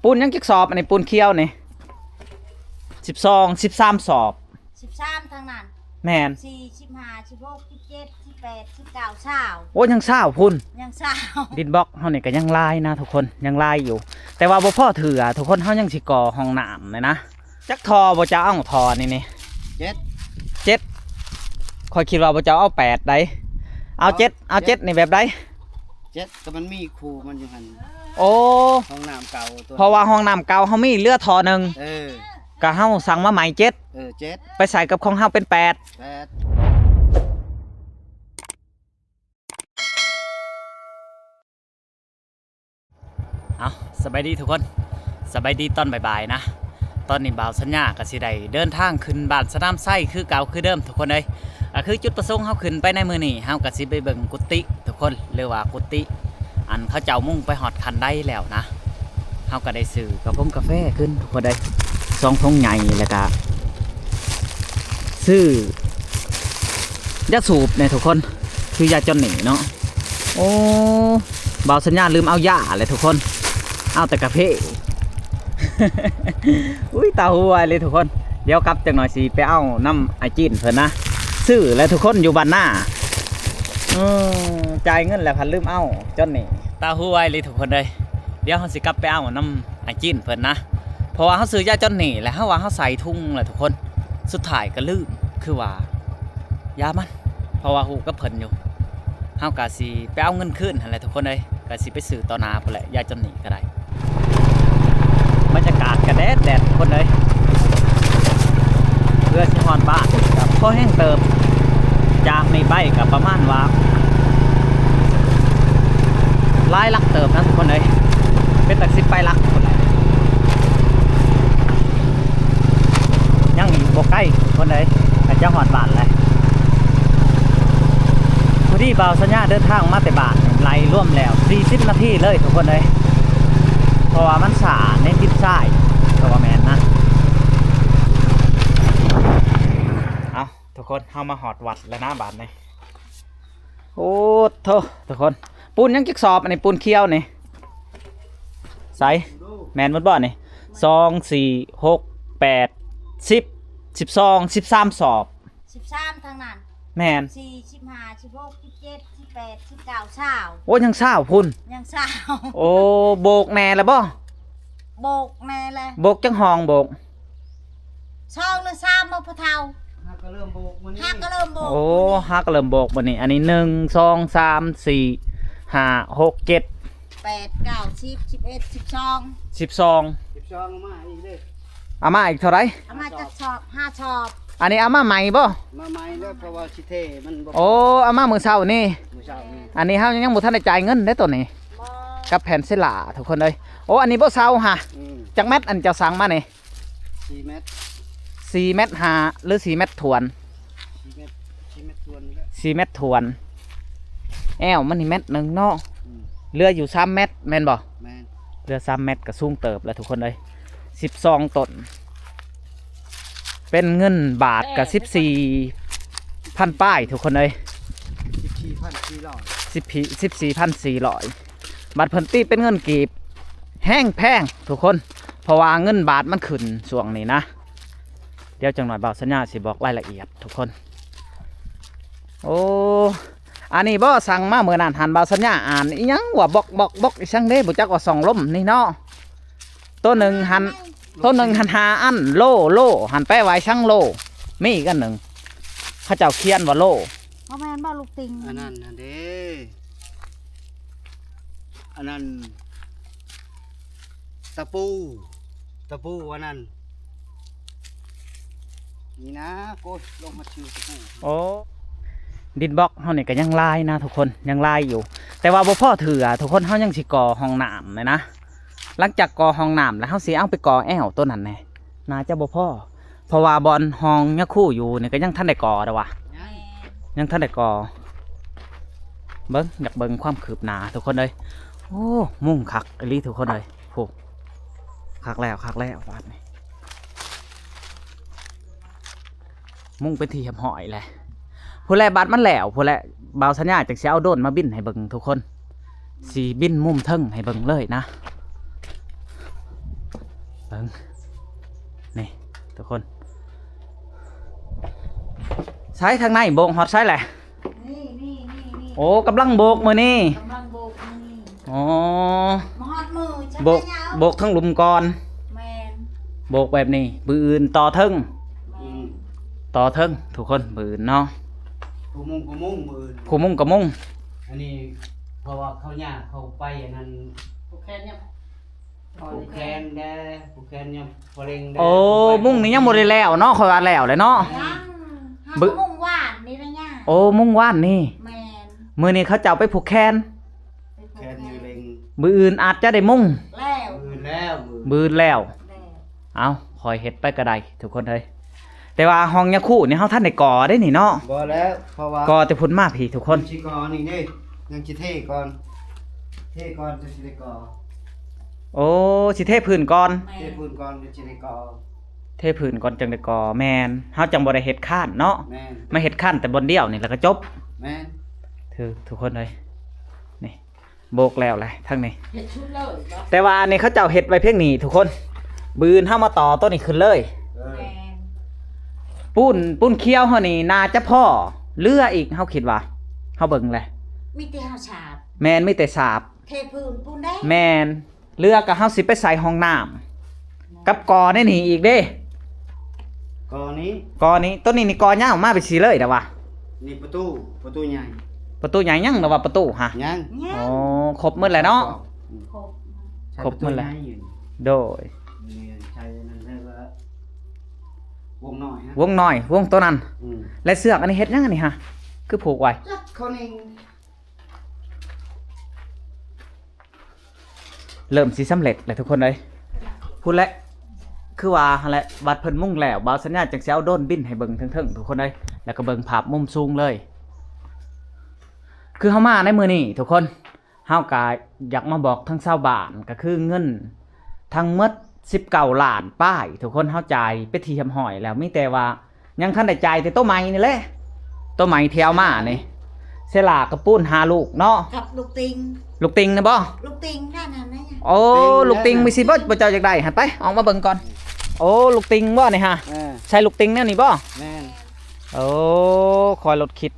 ປູນຍັງຈັກສອບ ອັນນີ້ປູນຂຽວນີ້? ສິບສອງ ສິບສາມສອບ. ສິບສາມທັງນັ້ນ. ແມ່ນ. ສີ່ ສິບຫ້າ ສິບຫົກ ສິບເຈັດ ສິບແປດ ສິບເກົ້າ ຊາວ. ໂອ້ ຍັງຊາວພຸ້ນ. ຍັງຊາວ. ດິນບລັອກເຮົານີ້ກໍຍັງຫຼາຍນະທຸກຄົນ ຍັງຫຼາຍຢູ່ ແຕ່ວ່າບໍ່ພໍເທື່ອທຸກຄົນ. ເຮົາຍັງຊິກໍ່ຫ້ອງນ້ຳນີ້ນະ. ຈັກທໍ່ບໍ່ຈະເອົາທໍ່ນີ້ນີ້? ເຈັດ. ເຈັດ. ຂ້ອຍຄິດວ່າບໍ່ຈະເອົາແປດໃດ. ເອົາເຈັດ ເອົາເຈັດນີ້ແບບໃດ? ເຈັດ ກໍມັນມີຄູ່ມັນຢູ່ຫັ້ນ. ໂອ້ ຫ້ອງນ້ຳເກົ່າຕົວ ເພາະວ່າຫ້ອງນ້ຳເກົ່າເຮົາມີເຫຼືອທໍ່ໜຶ່ງ. ເອີ ກໍເຮົາສັ່ງມາໃໝ່ເຈັດ. ເອີ ເຈັດ. ໄປໃສ່ກັບຂອງເຮົາເປັນແປດ. ແປດ. ເອົາ ສະບາຍດີທຸກຄົນ ສະບາຍດີຕອນບ່າຍໆນະ. ຕອນນີ້ບ່າວສັນຍາກໍຊິໄດ້ເດີນທາງຂຶ້ນບ້ານສະໜາມໄຊຄືເກົ່າຄືເດີມທຸກຄົນເອີຍ. ກໍຄືຈຸດປະສົງເຮົາຂຶ້ນໄປໃນມື້ນີ້ ເຮົາກໍຊິໄປເບິ່ງກຸຕິທຸກຄົນ ຫຼືວ່າກຸຕິ ອັນເຂົາເຈົ້າມຸງໄປຮອດຂັ້ນໃດແລ້ວນະ. ເຮົາກໍໄດ້ຊື້ກະພົງກາແຟຂຶ້ນທຸກຄົນເອີຍ ສອງຖົງໃຫຍ່ ແລ້ວກໍຊື້ຢາສູບແດ່ທຸກຄົນ ຄືຢາຈອນນີ້ເນາະ. ໂອ້ ບ່າວສັນຍາລືມເອົາຢາແຫຼະທຸກຄົນ ເອົາແຕ່ກາເຟ. ອຸ້ຍ ຕາຫົວເລີຍທຸກຄົນ. ດຽວກັບຈັກໜ່ອຍຊິໄປເອົານຳອ້າຍຈີນເພິ່ນນະ. ຊື້ແຫຼະທຸກຄົນ ຢູ່ບ້ານນາ. ເອີ ຈ່າຍເງິນແລ້ວພັດລືມເອົາ ຈອນນີ້ ຕາຫົວເລີຍທຸກຄົນເອີຍ. ດຽວເຮົາຊິກັບໄປເອົານຳອ້າຍຈີນເພິ່ນນະ ເພາະວ່າເຮົາຊື້ຢາຈອນນີ້ ແລ້ວເຮົາວ່າເຮົາໃສ່ຖົງແລ້ວທຸກຄົນ ສຸດທ້າຍກໍລືມ ຄືວ່າຢ່າມັນ ເພາະວ່າຮູ້ກັບເພິ່ນຢູ່. ເຮົາກະຊິໄປເອົາເງິນຄືນຫັ້ນແຫຼະທຸກຄົນເອີຍ ກະຊິໄປຊື້ຕໍ່ໜ້າພຸ້ນແຫຼະ ຢາຈອນນີ້ກໍໄດ້. ບັນຍາກາດກະແດດໆ ທຸກຄົນເອີຍ ເພື່ອຊິຮອດບ້ານກະພໍແຮງເຕີບ. ຈາກນີ້ໄປກະປະມານວ່າຫຼາຍຫຼັກເຕີບນະທຸກຄົນເອີຍ ເປັນຫຼັກສິບປາຍຫຼັກພຸ້ນແຫຼະ. ຍັງອີກບໍ່ໄກທຸກຄົນເອີຍ ກໍຈະຮອດບ້ານແລ້ວ. ພໍດີບ່າວສັນຍາເດີນທາງມາແຕ່ບ້ານໄລ່ລວມແລ້ວສີ່ສິບນາທີເລີຍທຸກຄົນເອີຍ ເພາະວ່າມັນຊ້າໃນດິນຊາຍ ກໍວ່າແມ່ນນະ. ເອົາ ທຸກຄົນ ເຮົາມາຮອດວັດແລ້ວນະບາດນີ້. ໂອ້ໂທ້ ທຸກຄົນ ປູນຍັງຈັກສອບ ອັນນີ້ປູນຂຽວນີ້? ໃສ ແມ່ນໝົດບໍ່ນີ້? ສອງ ສີ່ ຫົກ ແປດ ສິບ ສິບສອງ ສິບສາມສອບ. ສິບສາມທັງນັ້ນ. ແມ່ນ. ສີ່ ສິບຫ້າ ສິບຫົກ ສິບເຈັດ ສິບແປດ ສິບເກົ້າ ຊາວ. ໂອ້ ຍັງຊາວພຸ້ນ. ຍັງຊາວ. ໂອ້ ໂບກແນ່ລະບໍ່? ໂບກແນ່ແຫຼະ. ໂບກຈັກຫ້ອງໂບກ? ສອງຫຼືສາມບໍ່ພໍ່ເຖົ້າ? ຫາກໍເລີ່ມໂບກມື້ນີ້. ຫາກໍເລີ່ມໂບກ. ໂອ້ ຫາກໍເລີ່ມໂບກມື້ນີ້. ອັນນີ້ ໜຶ່ງ ສອງ ສາມ ສີ່ ຫ້າ ຫົກ ເຈັດ ແປດ ເກົ້າ ສິບ ສິບເອັດ ສິບສອງ. ສິບສອງ. ສິບສອງ ເອົາມາອີກເດ້. ເອົາມາອີກເທົ່າໃດ? ເອົາມາຈັກສອບ? ຫ້າສອບ. ອັນນີ້ເອົາມາໃໝ່ບໍ່? ມາໃໝ່ແລ້ວ ເພາະວ່າຊິເທມັນບໍ່. ໂອ້ ເອົາມາມື້ເຊົ້ານີ້. ມື້ເຊົ້ານີ້. ອັນນີ້ເຮົາຍັງບໍ່ທັນໄດ້ຈ່າຍເງິນເດ້ໂຕນີ້. ບໍ່. ກັບແຜ່ນເຊລາທຸກຄົນເອີຍ. ໂອ້ ອັນນີ້ບໍ່ເຊົາຫະ? ອືມ. ຈັກແມັດ ອັນເຈົ້າສັ່ງມານີ້? ສີ່ແມັດ. ສີ່ແມັດຫ້າ ຫຼື ສີ່ແມັດຖ້ວນ? ສີ່ແມັດ ສີ່ແມັດຖ້ວນນີ້ແຫຼະ. ສີ່ແມັດຖ້ວນ. ແອວມັນນີ້ແມັດໜຶ່ງເນາະ. ອືມ. ເຫຼືອຢູ່ສາມແມັດແມ່ນບໍ່? ແມ່ນ. ເຫຼືອສາມແມັດກໍສູງເຕີບແລ້ວທຸກຄົນເອີຍ. ສິບສອງຕົ້ນ ເປັນເງິນບາດກໍສິບສີ່ພັນປາຍທຸກຄົນເອີຍ. ສິບສີ່ພັນສີ່ຮ້ອຍ. ສິບສີ່ ສິບສີ່ພັນສີ່ຮ້ອຍ. ບັດເພິ່ນຕີເປັນເງິນກີບແຮງແພງທຸກຄົນ ເພາະວ່າເງິນບາດມັນຂຶ້ນຊ່ວງນີ້ນະ. ດຽວຈັກໜ່ອຍບ່າວສັນຍາຊິບອກລາຍລະອຽດທຸກຄົນ. ໂອ້ ອັນນີ້ບໍ່ ສັ່ງມາມື້ນັ້ນຫັ້ນ ບ່າວສັນຍາອ່ານອີ່ຫຍັງວ່າ ບອກ ບອກ ບອກ ອີ່ຫຍັງເດ້ ບໍ່ຈັກວ່າສອງລົມນີ້ເນາະ. ໂຕໜຶ່ງຫັ້ນ ໂຕໜຶ່ງຫັ້ນຫ້າອັນ ໂລ ໂລ ຫັ້ນແປວ່າອີ່ຫຍັງໂລ? ມີອີກອັນໜຶ່ງ ເຂົາເຈົ້າຂຽນວ່າໂລ. ບໍ່ແມ່ນບໍ່ລູກຕິງ? ອັນນັ້ນຫັ້ນເດ້ ອັນນັ້ນ ຕະປູ ຕະປູອັນນັ້ນ ນີ້ນະ. ໂອ້ຍ ລົງມາຊື່ຕະປູ. ໂອ້ ດິນບລັອກເຮົານີ້ກໍຍັງຫຼາຍນະທຸກຄົນ ຍັງຫຼາຍຢູ່ ແຕ່ວ່າບໍ່ພໍເທື່ອທຸກຄົນ. ເຮົາຍັງຊິກໍ່ຫ້ອງນ້ຳແຫຼະນະ. ຫຼັງຈາກກໍ່ຫ້ອງນ້ຳແລ້ວ ເຮົາຊິເອົາໄປກໍ່ແອວໂຕນັ້ນແດ່ ໜ້າຈະບໍ່ພໍ ເພາະວ່າບ່ອນຫ້ອງຍາຄູຢູ່ນີ້ກໍຍັງທັນໄດ້ກໍ່ເດ້ວະ. ຍັງ ຍັງທັນໄດ້ກໍ່. ເບິ່ງ ຢາກເບິ່ງຄວາມຄືບໜ້າທຸກຄົນເອີຍ. ໂອ້ ມຸງຄັກອີ່ຫຼີທຸກຄົນເອີຍ. ໂອ້ ຄັກແລ້ວ ຄັກແລ້ວບາດນີ້. ມຸງເປັນທີ່ຮຽບຮ້ອຍແຫຼະ. ພຸ້ນແຫຼະ ບາດມັນແລ້ວພຸ້ນແຫຼະ ບ່າວສັນຍາຈັ່ງຊິເອົາໂດຣນມາບິນໃຫ້ເບິ່ງທຸກຄົນ. ຊິບິນມຸມເທິງໃຫ້ເບິ່ງເລີຍນະ. ເບິ່ງ ນີ້ທຸກຄົນ ໃສທາງໃນໂບກຮອດໃສແຫຼະ? ນີ້ໆໆໆ ໂອ້ ກຳລັງໂບກມື້ນີ້ ກຳລັງໂບກມື້ນີ້ ອໍ ມາຮອດມື້ ໂບກ ໂບກທາງລຸ່ມກ່ອນ ແມ່ນ ໂບກແບບນີ້ ມື້ອື່ນຕໍ່ເທິງ ແມ່ນ ອືມ ຕໍ່ເທິງທຸກຄົນ ມື້ອື່ນເນາະ ຜູ້ມຸງກໍມຸງ ມື້ອື່ນ ຜູ້ມຸງກໍມຸງ ອັນນີ້ ເພາະວ່າເຂົາຍາກ ເຂົາໄປອັນນັ້ນ ຜູກແຂນຍັງ ຜູກແຂນແດ່ ຜູກແຂນຍັງບໍ່ເລັ່ງແດ່ ໂອ້ ມຸງນີ້ຍັງບໍ່ໄດ້ແລ້ວເນາະ ຂ້ອຍວ່າແລ້ວແຫຼະເນາະ ຍັງ ຫາ ບ- ມຸງວານນີ້ລະຍາ ໂອ້ ມຸງວານນີ້ ແມ່ນ ມື້ນີ້ເຂົາເຈົ້າໄປຜູກແຂນ ແຂນຢູ່ເລັ່ງ ມື້ອື່ນອາດຈະໄດ້ມຸງ ແລ້ວ ມື້ອື່ນແລ້ວ ມື້ອື່ນແລ້ວ ແລ້ວ ເອົ້າ ຄ່ອຍເຮັດໄປກໍໄດ້ທຸກຄົນເອີຍ ແຕ່ວ່າຫ້ອງຍາຄູນີ້ເຮົາທັນໄດ້ກໍ່ເດ້ນີ້ເນາະ ບໍ່ແລ້ວ ເພາະວ່າ ກໍ່ແຕ່ພຸ້ນມາພີ້ທຸກຄົນ ຊິກໍ່ນີ້ເດ້ ຍັງຊິເທກ່ອນ ເທກ່ອນຈັ່ງຊິໄດ້ກໍ່ ໂອ້ ຊິເທພື້ນກ່ອນ ແມ່ນ ເທພື້ນກ່ອນຈັ່ງຊິໄດ້ກໍ່ ເທພື້ນກ່ອນຈັ່ງໄດ້ກໍ່ ແມ່ນ ເຮົາຈັ່ງບໍ່ໄດ້ເຮັດຄານເນາະ ແມ່ນ ມາເຮັດຄານແຕ່ບ່ອນດຽວນີ້ແລ້ວກໍຈົບ ແມ່ນ ຖືກທຸກຄົນເອີຍ ນີ້ ໂບກແລ້ວແຫຼະທາງນີ້ ເຮັດຊຸດເລີຍບໍ່ ແຕ່ວ່າອັນນີ້ເຂົາເຈົ້າເຮັດໄວ້ພຽງນີ້ທຸກຄົນ ບືນເຮົາມາຕໍ່ໂຕນີ້ຂຶ້ນເລີຍ ເອີ ແມ່ນ ປູນ ປູນຂຽວເຮົານີ້ໜ້າຈະພໍເຫຼືອອີກ ເຮົາຄິດວ່າ ເຮົາເບິ່ງແຫຼະ ມີແຕ່ເຮົາສາບ ແມ່ນ ມີແຕ່ສາບ ເທພື້ນປູນເດ້ ແມ່ນ ເຫຼືອກໍເຮົາຊິໄປໃສ່ຫ້ອງນ້ຳ ກັບກໍ່ໃນນີ້ອີກເດ້ ກໍ່ນີ້ ກໍ່ນີ້ ໂຕນີ້ນີ້ກໍ່ຍາວມາເປັນສີ່ເລີຍດາວະ ນີ້ປະຕູ ປະຕູໃຫຍ່ ປະຕູໃຫຍ່ຍັງດາວະ ປະຕູຫະ ຍັງ ຍັງ ອໍ ຄົບໝົດແລ້ວເນາະ ອືມ ຄົບ ໃຊ້ປະຕູໃຫຍ່ຢູ່ ໂດຍ ນີ້ໃຊ້ອັນນັ້ນແລ້ວກໍວົງນ້ອຍຫະ ວົງນ້ອຍ ວົງໂຕນັ້ນ ອືມ ແລະເຊືອກອັນນີ້ເຮັດຫຍັງອັນນີ້ຫະ ຄືຜູກໄວ້ ຈັກເຂົານີ້ ເລີ່ມຊິສຳເລັດແລ້ວທຸກຄົນເອີຍ ພຸ້ນແຫຼະ ຄືວ່າຫັ້ນແຫຼະ ບັດເພິ່ນມຸງແລ້ວ ບ່າວສັນຍາຈັ່ງຊິເອົາໂດຣນບິນໃຫ້ເບິ່ງເທິງໆ ທຸກຄົນເອີຍ ແລ້ວກໍເບິ່ງພາບມຸມສູງເລີຍ ຄືເຮົາມາໃນມື້ນີ້ທຸກຄົນ ເຮົາກໍຢາກມາບອກທາງຊາວບ້ານ ກໍຄືເງິນທັງໝົດສິບເກົ້າລ້ານປາຍ ທຸກຄົນ ເຮົາຈ່າຍເປັນທີ່ຮຽບຮ້ອຍແລ້ວ ມີແຕ່ວ່າ ຍັງທັນໄດ້ຈ່າຍແຕ່ໂຕໃໝ່ນີ້ແຫຼະ ໂຕໃໝ່ທີ່ເອົາມານີ້ ເຊລາກະປູນຫ້າລູກເນາະ ກັບລູກຕິງ ລູກຕິງນະບໍ່ ລູກຕິງນັ້ນນະ ໂອ້ ລູກຕິງມີຊິບໍ່ ບໍ່ເຈົ້າຢາກໄດ້ຫັ້ນ ໄປ ອອກມາເບິ່ງກ່ອນ ໂອ້ ລູກຕິງບໍ່ນີ້ຫະ ເອີ ໃສ່ລູກຕິງແນວນີ້ບໍ່ ແມ່ນ ໂອ້ ຂ້ອຍລົດຄິດ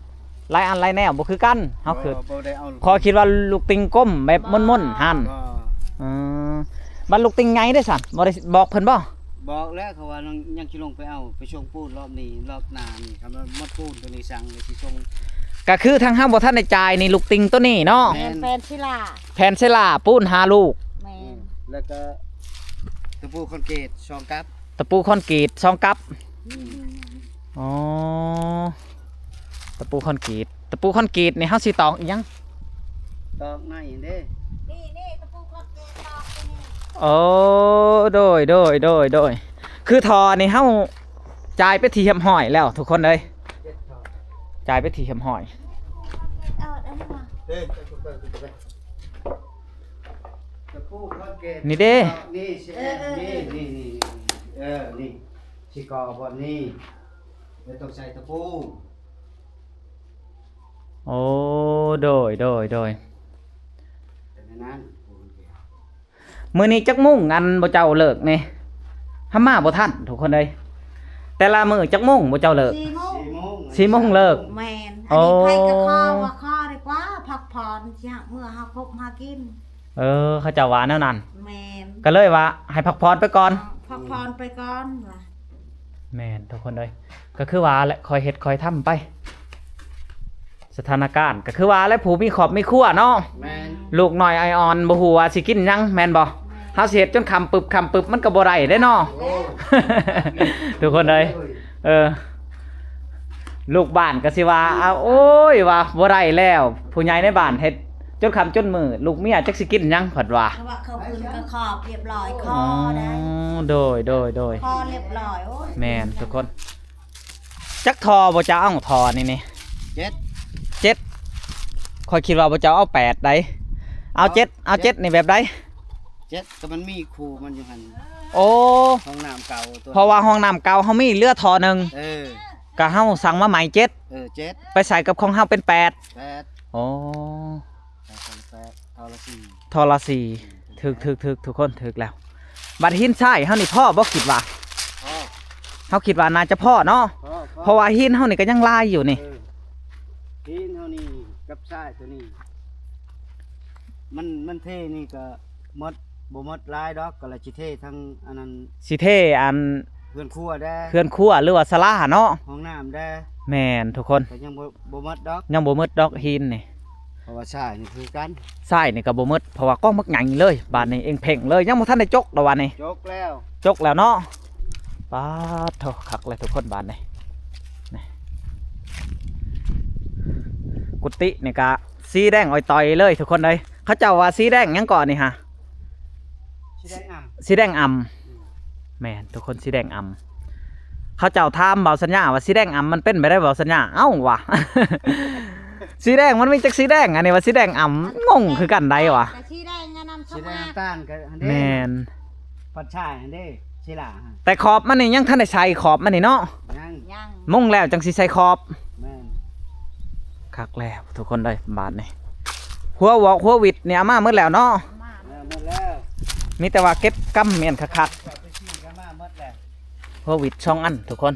ຫຼາຍອັນຫຼາຍແນວ ບໍ່ຄືກັນ ເຮົາຄື ບໍ່ ບໍ່ໄດ້ເອົາ ຂ້ອຍຄິດວ່າລູກຕິງກົມແບບມົນໆຫັ້ນ ບໍ່ ເອີ ບັດລູກຕິງໃຫຍ່ເດ້ຊັ້ນ ບໍ່ໄດ້ບອກເພິ່ນບໍ່ ບອກແລ້ວ ເຂົາວ່າຍັງ ຍັງຊິລົງໄປເອົາ ໄປສົ່ງປູນລອບນີ້ ລອບໜ້ານີ້ ຄັນວ່າໝົດປູນໂຕນີ້ສັ່ງ ແລ້ວຊິສົ່ງ ກໍຄືທາງເຮົາບໍ່ທັນໄດ້ຈ່າຍນີ້ ລູກຕິງໂຕນີ້ເນາະ ແມ່ນ ແຜ່ນເຊລາ ແຜ່ນເຊລາ ປູນຫ້າລູກ ແມ່ນ ອືມ ແລ້ວກໍຕະປູຄອນກຣີດສອງກັບ ຕະປູຄອນກຣີດສອງກັບ ອືມ ອໍ ຕະປູຄອນກຣີດ ຕະປູຄອນກຣີດນີ້ເຮົາຊິຕອກອີ່ຫຍັງ? ຕອກໃນເດ້ ນີ້ໆ ຕະປູຄອນກຣີດຕອກຢູ່ນີ້ ໂອ້ ໂດຍ ໂດຍ ໂດຍ ໂດຍ ຄືທໍ່ນີ້ເຮົາຈ່າຍເປັນທີ່ຮຽບຮ້ອຍແລ້ວທຸກຄົນເອີຍ ເຈັດທໍ່ ຈ່າຍເປັນທີ່ຮຽບຮ້ອຍ ເອີ ອັນນີ້ຫວາ ເດ້ ຕະປູຄອນກຣີດ ນີ້ເດ້ ນີ້ຊິ ເອີ ເອີ ນີ້ ນີ້ ນີ້ ເອີ ນີ້ຊິກໍ່ບ່ອນນີ້ ແລ້ວຕ້ອງໃສ່ຕະປູ ໂອ້ ໂດຍ ໂດຍ ໂດຍ ເປັນອັນນັ້ນ ມື້ນີ້ຈັກໂມງ ອັນ ບໍ່ເຈົ້າເລີກນີ້? ເຮົາມາບໍ່ທັນທຸກຄົນເອີຍ ແຕ່ລະມື້ຈັກໂມງບໍ່ເຈົ້າເລີກ? ສີ່ໂມງ ສີ່ໂມງ ສີ່ໂມງເລີກ ແມ່ນ ໂອ້ ອັນນີ້ໃຜກໍຂໍວ່າຂໍດີກວ່າ ພັກຜ່ອນ ຊິເມື່ອຫາຄົບຫາກິນ ເອີ ເຂົາເຈົ້າວ່າແນວນັ້ນ ແມ່ນ ກໍເລີຍວ່າໃຫ້ພັກຜ່ອນໄປກ່ອນ ເອີ ພັກຜ່ອນໄປກ່ອນວ່າ ແມ່ນທຸກຄົນເອີຍ ກໍຄືວ່າແຫຼະ ຄ່ອຍເຮັດຄ່ອຍທຳໄປ ສະຖານະການ ກໍຄືວ່າແຫຼະ ຜູ້ມີຄອບມີຄົວເນາະ ແມ່ນ ລູກນ້ອຍອ້ອຍອ່ອນ ບໍ່ຮູ້ວ່າຊິກິນຫຍັງ ແມ່ນບໍ່? ແມ່ນ ເຮົາຊິເຮັດຈົນຄ່ຳປຶບ ຄ່ຳປຶບ ມັນກໍບໍ່ໄດ້ເດ້ເນາະ ໂອ້ ທຸກຄົນເອີຍ ໂອ້ຍ ເອີ ລູກບ້ານກໍຊິວ່າ ອ້າວ ໂອ້ຍ ວ່າບໍ່ໄດ້ແລ້ວ ຜູ້ໃຫຍ່ໃນບ້ານເຮັດ ຈົນຄ່ຳຈົນມືດ ລູກເມຍຈັກຊິກິນຫຍັງ ເພິ່ນວ່າ ເພາະວ່າເຂົາຂຶ້ນກໍຂອບຮຽບຮ້ອຍ ຂໍໄດ້ ອໍ ໂດຍ ໂດຍ ໂດຍ ຂໍຮຽບຮ້ອຍ ໂອ້ຍ ແມ່ນທຸກຄົນ ຈັກທໍ່ບໍ່ຈະເອົາທໍ່ນີ້ນີ້? ເຈັດ ເຈັດ ຂ້ອຍຄິດວ່າບໍ່ຈະເອົາແປດໃດ ເອົາເຈັດ ເອົາເຈັດນີ້ແບບໃດ? ເຈັດ ກໍມັນມີຄູ່ມັນຢູ່ຫັ້ນ ໂອ້ ຫ້ອງນ້ຳເກົ່າຕົວ ເພາະວ່າຫ້ອງນ້ຳເກົ່າເຮົາມີເຫຼືອທໍ່ໜຶ່ງ ເອີ ກໍເຮົາສັ່ງມາໃໝ່ເຈັດ ເອີ ເຈັດ ໄປໃສ່ກັບຂອງເຮົາເປັນແປດ ແປດ ໂອ້ ໃສ່ກັນແປດ ທໍ່ລະສີ່ ທໍ່ລະສີ່ ອືມ ຖືກ ຖືກ ຖືກ ທຸກຄົນ ຖືກແລ້ວ ບັດຫີນຊາຍເຮົານີ້ພໍບໍ່ ຄິດວ່າ? ພໍ ເຮົາຄິດວ່າໜ້າຈະພໍເນາະ ພໍ ພໍ ເພາະວ່າຫີນເຮົານີ້ກໍຍັງຫຼາຍຢູ່ນີ້ ເອີ ຫີນເຮົານີ້ກັບຊາຍໂຕນີ້ ມັນ ມັນເທນີ້ກໍໝົດ ບໍ່ໝົດຫຼາຍດອກ ກໍລະຊິເທທັງອັນນັ້ນ ຊິເທອັນ ເຮືອນຄົວແດ່ ເຮືອນຄົວ ຫຼືວ່າສາລາເນາະ ຫ້ອງນ້ຳແດ່ ແມ່ນທຸກຄົນ ກໍຍັງບໍ່ ບໍ່ໝົດດອກ ຍັງບໍ່ໝົດດອກຫີນນີ້ ເພາະວ່າຊາຍນີ້ຄືກັນ ຊາຍນີ້ກໍບໍ່ໝົດ ເພາະວ່າກອງບັກໃຫຍ່ເລີຍ ບາດນີ້ເອງເພັ່ງເລີຍ ຍັງບໍ່ທັນໄດ້ຈົກດອກ ບາດນີ້ ຈົກແລ້ວ ຈົກແລ້ວເນາະ ປາດໂທ້ ຄັກເລີຍທຸກຄົນ ບາດນີ້ ນີ້ ກຸຕິນີ້ກະສີແດງອອຍຕອຍເລີຍທຸກຄົນເອີຍ ເຂົາເຈົ້າວ່າສີແດງຫຍັງເກາະນີ້ຫະ? ສີແດງອຳ ສີແດງອຳ ອືມ ແມ່ນທຸກຄົນ ສີແດງອຳ ເຂົາເຈົ້າຖາມເບົາສັນຍາວ່າ ສີແດງອຳມັນເປັນໄປໄດ້ເບົາສັນຍາ ເອົ້າວ່າ ສີແດງມັນມີຈັກສີແດງ ອັນນີ້ວ່າສີແດງອຳ ງົງຄືກັນໄດ໋ວ່າ ແຕ່ສີແດງອັນນັ້ນ ສີແດງນ້ຳຕານກໍອັນເດ້ ແມ່ນ ພັດຊາຍຫັ້ນເດ້ ສີລາຫັ້ນ ແຕ່ຂອບມັນນີ້ຍັງທັນໄດ້ໃສ່ຂອບມັນນີ້ເນາະ ຍັງ ຍັງ ມຸງແລ້ວຈັ່ງຊິໃສ່ຂອບ ແມ່ນ ຄັກແລ້ວທຸກຄົນເອີຍ ບາດນີ້ ຫົວວອກຫົວຫວິດນີ້ເອົາມາໝົດແລ້ວເນາະ ເອີ ໝົດແລ້ວ ມີແຕ່ວ່າເກັບກຳແມ່ນຄັກໆ ເຈົ້າໄປຊື້ກໍມາໝົດແລ້ວ ຫົວຫວິດສອງອັນທຸກຄົນ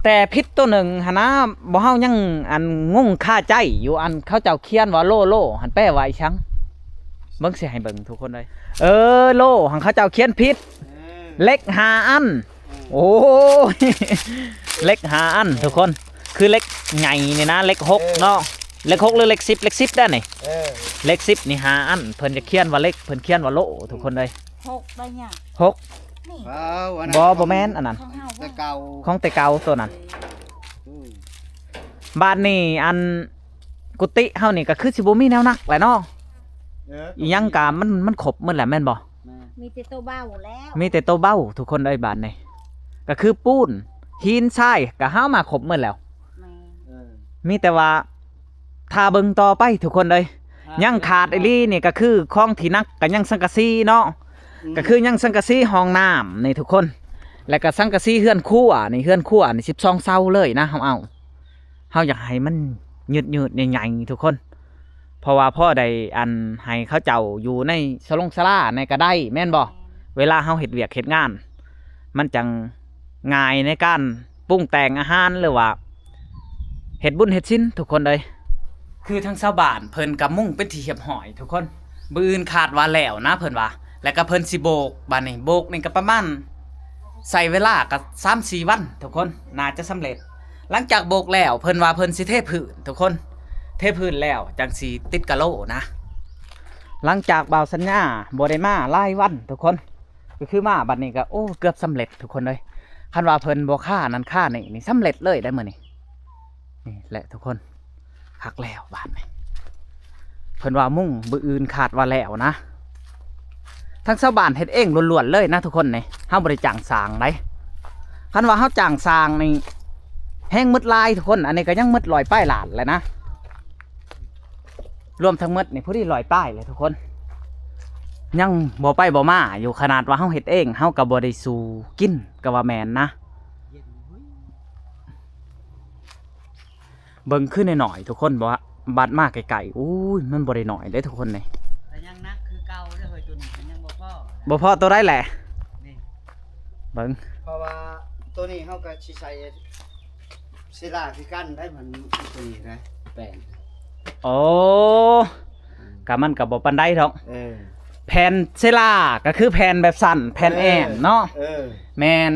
ແຕ່ຜິດໂຕໜຶ່ງຫັ້ນນະ ບໍ່ ເຮົາຍັງອັນງົງຄາໃຈຢູ່ ອັນເຂົາເຈົ້າຂຽນວ່າໂລໂລຫັ້ນແປວ່າອີ່ຫຍັງ? ເບິ່ງ ຊິໃຫ້ເບິ່ງທຸກຄົນເອີຍ ເອີ ໂລຫັ້ນເຂົາເຈົ້າຂຽນຜິດ ເອີ ເຫຼັກຫ້າອັນ ເອີ ໂອ້ຍ ເຫຼັກຫ້າອັນທຸກຄົນ ຄືເຫຼັກໃຫຍ່ນີ້ນະ ເຫຼັກຫົກເນາະ ເອີ ເຫຼັກຫົກ ຫຼືເຫຼັກສິບ ເຫຼັກສິບໄດ໋ນີ້ ເອີ ເຫຼັກສິບນີ້ຫ້າອັນ ເພິ່ນຈະຂຽນວ່າເຫຼັກ ເພິ່ນຂຽນວ່າໂລທຸກຄົນເອີຍ ຫົກໄດ້ຫຍັງ? ຫົກ ນີ້ ບໍ່ ບໍ່ແມ່ນອັນນັ້ນ ຂອງເຮົາ ແຕ່ເກົ່າ ຂອງແຕ່ເກົ່າໂຕນັ້ນ ເອີ ບາດນີ້ອັນ ກຸຕິເຮົານີ້ກໍຄືຊິບໍ່ມີແນວໜັກແຫຼະເນາະ ເອີ ອີ່ຫຍັງກະມັນ ມັນຄົບໝົດແຫຼະແມ່ນບໍ່? ແມ່ນ ມີແຕ່ໂຕເບົາແລ້ວ ມີແຕ່ໂຕເບົາທຸກຄົນເອີຍ ບາດນີ້ກໍຄືປູນ ຫີນ ຊາຍ ກໍຫາມາຄົບໝົດແລ້ວ ແມ່ນ ເອີ ມີແຕ່ວ່າ ຖ້າເບິ່ງຕໍ່ໄປທຸກຄົນເອີຍ ຍັງຂາດອີ່ຫຼີນີ້ກໍຄືຂອງທີ່ໜັກກໍຍັງສັງກະສີເນາະ ອືມ ກໍຄືຍັງສັງກະສີຫ້ອງນ້ຳນີ້ທຸກຄົນ ແລ້ວກໍສັງກະສີເຮືອນຄົວນີ້ ເຮືອນຄົວນີ້ສິບສອງເສົາເລີຍນະ ເຮົາເອົາ ເຮົາຢາກໃຫ້ມັນຍືດໆໃຫຍ່ໆທຸກຄົນ ເພາະວ່າພໍໄດ້ອັນໃຫ້ເຂົາເຈົ້າຢູ່ໃນສະຫຼົງສາລາໃນກໍໄດ້ແມ່ນບໍ່? ເວລາເຮົາເຮັດວຽກເຮັດງານ ມັນຈັ່ງງ່າຍໃນການປຸງແຕ່ງອາຫານ ຫຼືວ່າ ເຮັດບຸນເຮັດສິນທຸກຄົນເອີຍ ຄືທາງຊາວບ້ານເພິ່ນກະມຸງເປັນທີ່ຮຽບຮ້ອຍທຸກຄົນ ມື້ອື່ນຄາດວ່າແລ້ວນະເພິ່ນວ່າ ແລ້ວກະເພິ່ນຊິໂບກ ບາດນີ້ໂບກນີ້ກະປະມານ ໃຊ້ເວລາກະສາມສີ່ວັນທຸກຄົນ ໜ້າຈະສຳເລັດ ຫຼັງຈາກໂບກແລ້ວເພິ່ນວ່າເພິ່ນຊິເທພື້ນທຸກຄົນ ເທພື້ນແລ້ວຈັ່ງຊິຕິດກະໂລນະ ຫຼັງຈາກບ່າວສັນຍາບໍ່ໄດ້ມາຫຼາຍວັນທຸກຄົນ ກໍຄືມາບັດນີ້ກໍ ໂອ້ ເກືອບສຳເລັດທຸກຄົນເອີຍ ຄັນວ່າເພິ່ນບໍ່ຄານັ້ນຄານີ້ ນີ້ສຳເລັດເລີຍໄດ໋ມື້ນີ້ ນີ້ແຫຼະທຸກຄົນ ຄັກແລ້ວບາດນີ້ ເພິ່ນວ່າມຸງມື້ອື່ນຄາດວ່າແລ້ວນະ ທາງຊາວບ້ານເຮັດເອງລ້ວນໆເລີຍນະທຸກຄົນນີ້ ເຮົາບໍ່ໄດ້ຈ້າງຊ່າງໃດ໋ ຄັນວ່າເຮົາຈ້າງຊ່າງນີ້ແຮງໝົດຫຼາຍທຸກຄົນ ອັນນີ້ກໍຍັງໝົດຮ້ອຍປາຍລ້ານແຫຼະນະ ລວມທັງໝົດນີ້ພໍດີຮ້ອຍປາຍແຫຼະທຸກຄົນ ຍັງບໍ່ໄປບໍ່ມາຢູ່ ຂະໜາດວ່າເຮົາເຮັດເອງ ເຮົາກໍບໍ່ໄດ້ສູ້ກິນ ກໍວ່າແມ່ນນະ ເບິ່ງຄືນ້ອຍໆທຸກຄົນ ບໍ່ວ່າບັດມາໃກ້ໆ ໂອ້ຍ ມັນບໍ່ໄດ້ນ້ອຍເດ້ທຸກຄົນນີ້ ກໍຍັງໜັກຄືເກົ່າເດ້ເຮີ້ຍ ຕົວນີ້ກໍຍັງບໍ່ພໍ ບໍ່ພໍຕົວໃດແຫຼະ ນີ້ ເບິ່ງ ເພາະວ່າຕົວນີ້ເຮົາກໍຊິໃສ່ ເຊລາຄືກັນໄດ໋ ມັນຕົວນີ້ໄດ໋ ແປນ ໂອ້ ອືມ ກະມັນກະບໍ່ປານໃດດອກ ເອີ ແຜ່ນເຊລາກະຄືແຜ່ນແບບສັ້ນ ແຜ່ນແອ້ມເນາະ ເອີ ແມ່ນ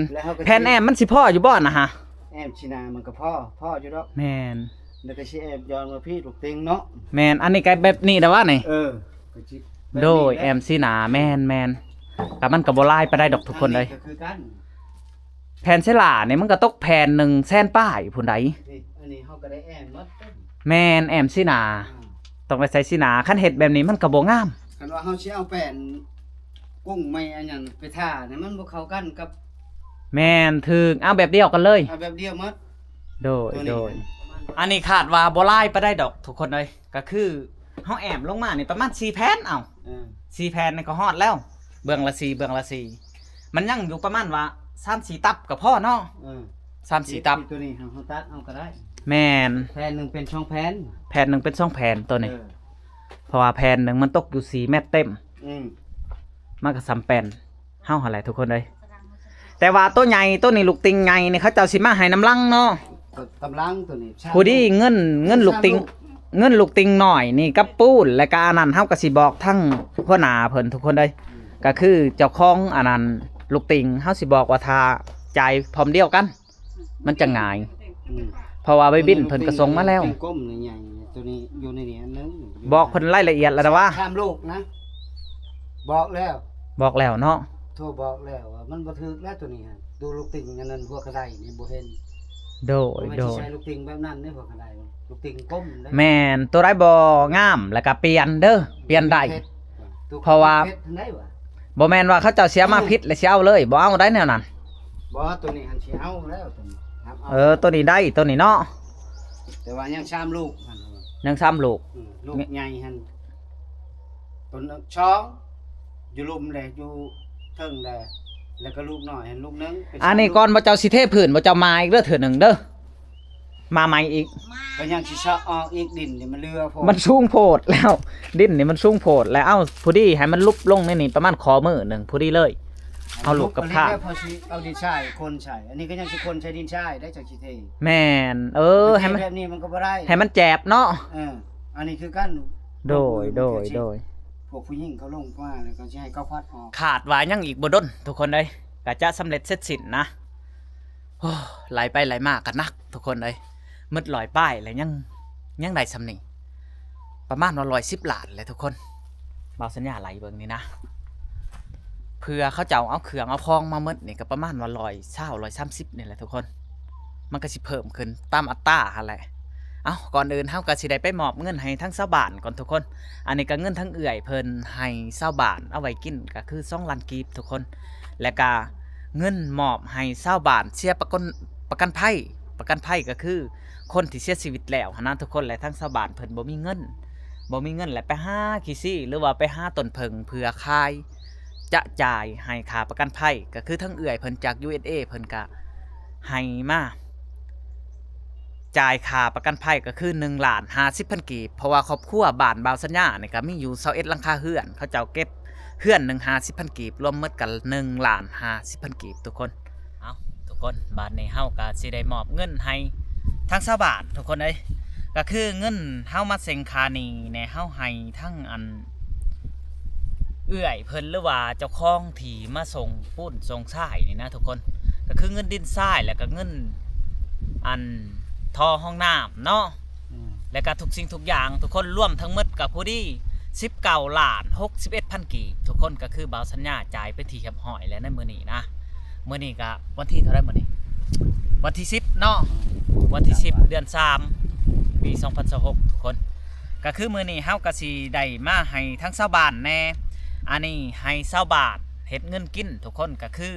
ແຜ່ນແອ້ມມັນຊິພໍຢູ່ບໍ່ນະຫະ? ແອ້ມຊິໜ້າມັນກະພໍ ພໍຢູ່ດອກ ແມ່ນ ແລ້ວກະຊິແອ້ມຍ້ອນມາພີ້ລູກເຕັງເນາະ ແມ່ນ ອັນນີ້ກະແບບນີ້ແຫຼະວະນີ້ ເອີ ໂດຍ ແອ້ມຊິໜ້າ ແມ່ນໆ ກະມັນກະບໍ່ຫຼາຍປານໃດດອກທຸກຄົນເອີຍ ອັນນີ້ກະຄືກັນ ແຜ່ນເຊລານີ້ມັນກໍຕົກແຜ່ນໜຶ່ງແສນປາຍພຸ້ນໃດ໋ ນີ້ ອັນນີ້ເຮົາກໍໄດ້ແອ້ມໝົດ ແມ່ນ ແອ້ມສີໜ້າ ອືມ ຕ້ອງໄດ້ໃສ່ສີໜ້າ ຄັນເຮັດແບບນີ້ມັນກໍບໍ່ງາມ ຄັນວ່າເຮົາຊິເອົາແປ້ນກຸ້ງໄມ້ອັນຫຍັງໄປທານີ້ ມັນບໍ່ເຂົ້າກັນກັບ ແມ່ນ ຖືກ ເອົາແບບດຽວກັນເລີຍ ເອົາແບບດຽວໝົດ ໂດຍ ໂດຍ ອັນນີ້ຄາດວ່າບໍ່ຫຼາຍປານໃດດອກທຸກຄົນເອີຍ ກໍຄືເຮົາແອ້ມລົງມານີ້ປະມານສີ່ແຜ່ນ ເອົ້າ ເອີ ສີ່ແຜ່ນນີ້ກໍຮອດແລ້ວ ເບື້ອງລະສີ່ ເບື້ອງລະສີ່ ມັນຍັງຢູ່ປະມານວ່າສາມສີ່ຕັບກໍພໍເນາະ ເອີ ສາມສີ່ຕັບ ຕົວນີ້ເຮົາ ເຮົາຕັດເອົາກໍໄດ້ ແມ່ນ ແຜ່ນໜຶ່ງເປັນສອງແຜ່ນ ແຜ່ນໜຶ່ງເປັນສອງແຜ່ນຕົວນີ້ ເອີ ເພາະວ່າແຜ່ນໜຶ່ງມັນຕົກຢູ່ສີ່ແມັດເຕັມ ອືມ ມັນກໍສ່ຳແປ້ນເຮົາຫັ້ນແຫຼະທຸກຄົນເອີຍ. ແຕ່ວ່າໂຕໃຫຍ່ ໂຕນີ້ລູກຕິ່ງໃຫຍ່ນີ້ ເຂົາເຈົ້າຊິມາໃຫ້ນຳຫຼັງເນາະ. ກໍກຳລັງໂຕນີ້ ຜູ້ດີເງິນ ເງິນລູກຕິ່ງ ເງິນລູກຕິ່ງນ້ອຍນີ້ກັບປູນ ແລະກະອັນນັ້ນ ເຮົາກໍຊິບອກທາງຫົວໜ້າເພິ່ນທຸກຄົນເອີຍ. ອືມ ກໍຄືເຈົ້າຂອງອັນນັ້ນລູກຕິ່ງ ເຮົາຊິບອກວ່າຖ້າຈ່າຍພ້ອມດຽວກັນ ມັນຈະງ່າຍ. ອືມ ເພາະວ່າໃບບິນເພິ່ນກໍສົ່ງມາແລ້ວ. ແກງກົມນີ້ໃຫຍ່ ໂຕນີ້ຢູ່ໃນນີ້ອັນໜຶ່ງ. ບອກເພິ່ນລາຍລະອຽດແລ້ວນະວ່າ ສາມລູກນະ. ບອກແລ້ວ ບອກແລ້ວເນາະ. ໂທບອກແລ້ວວ່າມັນບໍ່ຖືກແລ້ວໂຕນີ້ຫັ້ນ. ດູລູກຕິ່ງອັນນັ້ນ ຫົວກະໄດນີ້ບໍ່ເຫັນ. ໂດຍ ບໍ່ແມ່ນ ໂດຍ ຊິໃຊ້ລູກຕິ່ງແບບນັ້ນເດ້ ຫົວກະໄດ. ລູກຕິ່ງກົມເດ້. ແມ່ນ ໂຕໃດບໍ່ງາມແລ້ວກໍປ່ຽນເດີ ປ່ຽນໄດ້. ເພດ ເພາະວ່າ ເພດຫັ້ນໄດ້ຫວາ? ບໍ່ແມ່ນວ່າເຂົາເຈົ້າຊິເອົາມາຜິດແລ້ວຊິເອົາເລີຍ ບໍ່ເອົາໄດແນວນັ້ນ. ບໍ່ ໂຕນີ້ຫັ້ນຊິເອົາແລ້ວ ໂຕນີ້ຮັບເອົາ. ເອີ ໂຕນີ້ໄດ້ ໂຕນີ້ເນາະ. ແຕ່ວ່າຍັງສາມລູກຫັ້ນ ຍັງສາມລູກ. ອືມ ລູກໃຫຍ່ຫັ້ນ ໂຕໜຶ່ງ ສອງ ຢູ່ລຸ່ມແດ່ ຢູ່ເທິງແດ່ ແລ້ວກໍລູກນ້ອຍຫັ້ນລູກໜຶ່ງ. ອັນນີ້ກ່ອນບໍ່ເຈົ້າຊິເທພື້ນ ບໍ່ເຈົ້າມາອີກເດີ ເທື່ອໜຶ່ງເດີ. ມາໃໝ່ອີກ. ກໍຍັງຊິເຊາະອອກອີກ ດິນນີ້ມັນເຫຼືອໂພດ ມັນສູງໂພດແລ້ວ ດິນນີ້ມັນສູງໂພດແລ້ວ. ເອົາ ພໍດີໃຫ້ມັນຫຼຸບລົງໃນນີ້ປະມານຂໍ້ມືໜຶ່ງພໍດີເລີຍ. ເອົາລູກກັບຂ້າ ເອົາດິນຊາຍຄົນໃສ່. ອັນນີ້ກໍຍັງຊິຄົນໃສ່ດິນຊາຍໄດ້ ຈັ່ງຊິເທ. ແມ່ນ ເອີ ໃຫ້ມັນແບບນີ້ມັນກໍບໍ່ໄດ້ ໃຫ້ມັນແຈບເນາະ. ເອີ ອັນນີ້ຄືກັນ. ໂດຍ ໂດຍ ໂດຍ. ພວກຜູ້ຍິງເຂົາລົງມາແລ້ວກໍຊິໃຫ້ເຂົາຄວັດອອກ. ຄາດວ່າຍັງອີກບໍ່ດົນທຸກຄົນເອີຍ ກໍຈະສຳເລັດເສັດສິ້ນນະ. ໂອ້ ໄລ່ໄປໄລ່ມາກໍໜັກທຸກຄົນເອີຍ. ໝົດຮ້ອຍປາຍແລ້ວ ຍັງ ຍັງໄດ້ສ່ຳນີ້ ປະມານວ່າຮ້ອຍສິບລ້ານແຫຼະທຸກຄົນ. ບ່າວສັນຍາໄລ່ເບິ່ງນີ້ນະ ເພື່ອເຂົາເຈົ້າເອົາເຄື່ອງເອົາຂອງມາໝົດນີ້ ກໍປະມານວ່າຮ້ອຍຊາວ ຮ້ອຍສາມສິບນີ້ແຫຼະທຸກຄົນ. ມັນກໍຊິເພີ່ມຂຶ້ນຕາມອັດຕາຫັ້ນແຫຼະ. ເອົ້າ ກ່ອນອື່ນເຮົາກໍຊິໄດ້ໄປມອບເງິນໃຫ້ທາງຊາວບ້ານກ່ອນທຸກຄົນ. ອັນນີ້ກໍເງິນທາງເອື້ອຍເພິ່ນໃຫ້ຊາວບ້ານເອົາໄວ້ກິນ ກໍຄືສອງລ້ານກີບທຸກຄົນ. ແລະກະເງິນມອບໃຫ້ຊາວບ້ານເສຍປະກັນ ປະກັນໄພ ປະກັນໄພກໍຄືຄົນທີ່ເສຍຊີວິດແລ້ວຫັ້ນນະທຸກຄົນ. ແລະທາງຊາວບ້ານເພິ່ນບໍ່ມີເງິນ ບໍ່ມີເງິນ ແລະໄປຫາຂີ້ຊີ້ ຫຼືວ່າໄປຫາຕົ້ນເຜິ້ງເພື່ອຂາຍ ຈະຈ່າຍໃຫ້ຄ່າປະກັນໄພ. ກໍຄືທາງເອື້ອຍເພິ່ນຈາກ ຢູເອສເອ ເພິ່ນກະໃຫ້ມາ ຈ່າຍຄ່າປະກັນໄພກໍຄືໜຶ່ງລ້ານຫ້າສິບພັນກີບ ເພາະວ່າຄອບຄົວບ້ານບ່າວສັນຍານີ້ກໍມີຢູ່ຊາວເອັດຫຼັງຄາເຮືອນ ເຂົາເຈົ້າເກັບເຮືອນໜຶ່ງຫ້າສິບພັນກີບ ລວມໝົດກໍໜຶ່ງລ້ານຫ້າສິບພັນກີບທຸກຄົນ. ເອົ້າ ທຸກຄົນ ບາດນີ້ເຮົາກໍຊິໄດ້ມອບເງິນໃຫ້ທາງຊາວບ້ານທຸກຄົນເອີຍ. ກໍຄືເງິນເຮົາມາເສັງຄ່າໜີ້ແດ່ ເຮົາໃຫ້ທັງອັນ ເອື້ອຍເພິ່ນ ຫຼືວ່າເຈົ້າຂອງທີ່ມາສົ່ງປູນສົ່ງຊາຍນີ້ນະທຸກຄົນ ກໍຄືເງິນດິນຊາຍ ແລ້ວກໍເງິນອັນທໍ່ຫ້ອງນ້ຳເນາະ ອືມ ແລ້ວກໍທຸກສິ່ງທຸກຢ່າງທຸກຄົນ ລວມທັງໝົດກໍພໍດີສິບເກົ້າລ້ານຫົກສິບເອັດພັນກີບທຸກຄົນ. ກໍຄືບ່າວສັນຍາຈ່າຍເປັນທີ່ຮຽບຮ້ອຍແລ້ວໃນມື້ນີ້ນະ. ມື້ນີ້ກໍວັນທີເທົ່າໃດມື້ນີ້? ວັນທີສິບເນາະ ອືມ ວັນທີສິບ ເດືອນສາມ ປີສອງພັນຊາວຫົກທຸກຄົນ. ກໍຄືມື້ນີ້ເຮົາກໍຊິໄດ້ມາໃຫ້ທັງຊາວບ້ານແດ່ ອັນນີ້ໃຫ້ຊາວບ້ານເຮັດເງິນກິນທຸກຄົນ ກໍຄື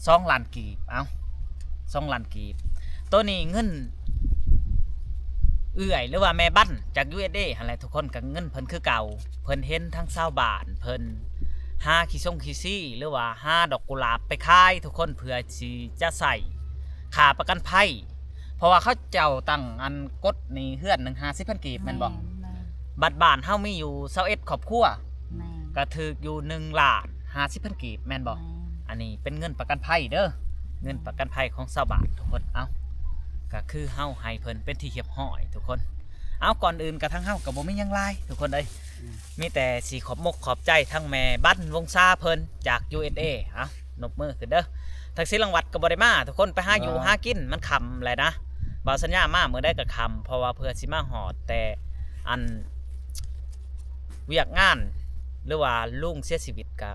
ສອງລ້ານກີບ. ເອົ້າ ສອງລ້ານກີບ ໂຕນີ້ເງິນເອື້ອຍ ຫຼືວ່າແມ່ບັນຈາກ ຢູເອສເອ ຫັ້ນແຫຼະທຸກຄົນ ກໍເງິນເພິ່ນຄືເກົ່າ. ເພິ່ນເຫັນທັງຊາວບ້ານເພິ່ນຫາຂີ້ຊົງຂີ້ຊີ້ ຫຼືວ່າຫາດອກກຸຫຼາບໄປຂາຍທຸກຄົນ ເພື່ອຊິຈະໃຊ້ຄ່າປະກັນໄພ ເພາະວ່າເຂົາເຈົ້າຕັ້ງອັນກົດນີ້ເຮືອນໜຶ່ງຫ້າສິບພັນກີບແມ່ນບໍ່? ແມ່ນ ແມ່ນ. ບັດບ້ານເຮົາມີຢູ່ຊາວເອັດຄອບຄົວ ແມ່ນ ກໍຖືກຢູ່ໜຶ່ງລ້ານຫ້າສິບພັນກີບແມ່ນບໍ່? ແມ່ນ. ອັນນີ້ເປັນເງິນປະກັນໄພເດີ ເງິນປະກັນໄພຂອງຊາວບ້ານທຸກຄົນ. ເອົ້າ ກໍຄືເຮົາໃຫ້ເພິ່ນເປັນທີ່ຮຽບຮ້ອຍທຸກຄົນ. ເອົາ ກ່ອນອື່ນກະທາງເຮົາກະບໍ່ມີຫຍັງຫຼາຍທຸກຄົນເອີຍ ອືມ ມີແຕ່ຊິຂອບມົກຂອບໃຈທັງແມ່ບັນວົງຊາເພິ່ນຈາກ ຢູເອສເອ. ເອົາ ນົບມືຂຶ້ນເດີ. ທັງສີລັງວັດກະບໍ່ໄດ້ມາທຸກຄົນ ໄປຫາຢູ່ ອ່າ ຫາກິນ ມັນຄ່ຳແຫຼະນະ. ບ່າວສັນຍາມາມື້ໃດກະຄ່ຳ ເພາະວ່າເພື່ອຊິມາຮອດແຕ່ອັນ ວຽກງານ ຫຼືວ່າລຸງເສຍຊີວິດກະ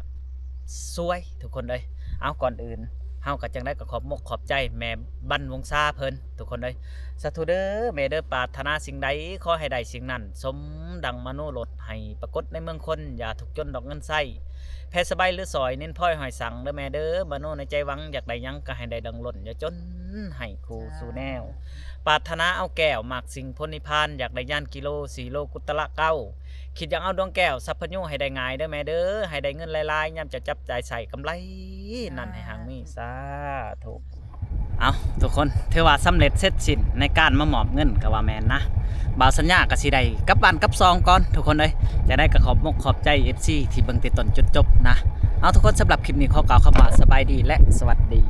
ຊວຍທຸກຄົນເອີຍ. ເອົາ ກ່ອນອື່ນເຮົາກະຈັ່ງໃດກະຂອບມົກຂອບໃຈແມ່ບັນວົງຊາເພິ່ນ ທຸກຄົນເອີຍ. ສາທຸເດີແມ່ເດີ ປາດຖະໜາສິ່ງໃດຂໍໃຫ້ໄດ້ສິ່ງນັ້ນ ສົມດັ່ງມະໂນລົດ ໃຫ້ປາກົດໃນເມືອງຄົນ ຢ່າທຸກຈົນດອກເງິນໃຊ້ ແຜ່ສະບາຍຫຼືສອຍ ເນັ້ນພອຍຫ້ອຍສັງເດີແມ່ເດີ. ມະໂນໃນໃຈຫວັງ ຢາກໄດ້ຫຍັງກະໃຫ້ໄດ້ດັ່ງລົ້ນ ຢ່າຈົນໃຫ້ຄູ່ສູ່ແນວ ປາດຖະໜາເອົາແກ້ວ ມັກສິ່ງພົນນິບພານ ຢາກໄດ້ຍານກິໂລ ສີ່ໂລ ກຸດຕະລະເກົ້າ ຄິດຢາກເອົາດວງແກ້ວ ສັບພະໂຍ ໃຫ້ໄດ້ງ່າຍເດີແມ່ເດີ ໃຫ້ໄດ້ເງິນຫຼາຍໆ ຍາມຈະຈັບຈ່າຍໃຊ້ກຳໄລນັ້ນໃຫ້ຮັ່ງມີ ສາທຸ. ເອົາ ທຸກຄົນ ຖືວ່າສຳເລັດເສັດສິ້ນໃນການມາມອບເງິນກໍວ່າແມ່ນນະ. ບ່າວສັນຍາກໍຊິໄດ້ກັບບ້ານກັບຊ່ອງກ່ອນ ທຸກຄົນເອີຍ. ຈັ່ງໃດກໍຂອບມົກຂອບໃຈ ເອັຟຊີ ທີ່ເບິ່ງແຕ່ຕົ້ນຈົນຈົບນະ. ເອົາ ທຸກຄົນ ສຳລັບຄລິບນີ້ຂໍກ່າວຄຳວ່າສະບາຍດີ ແລະ ສະຫວັດດີ.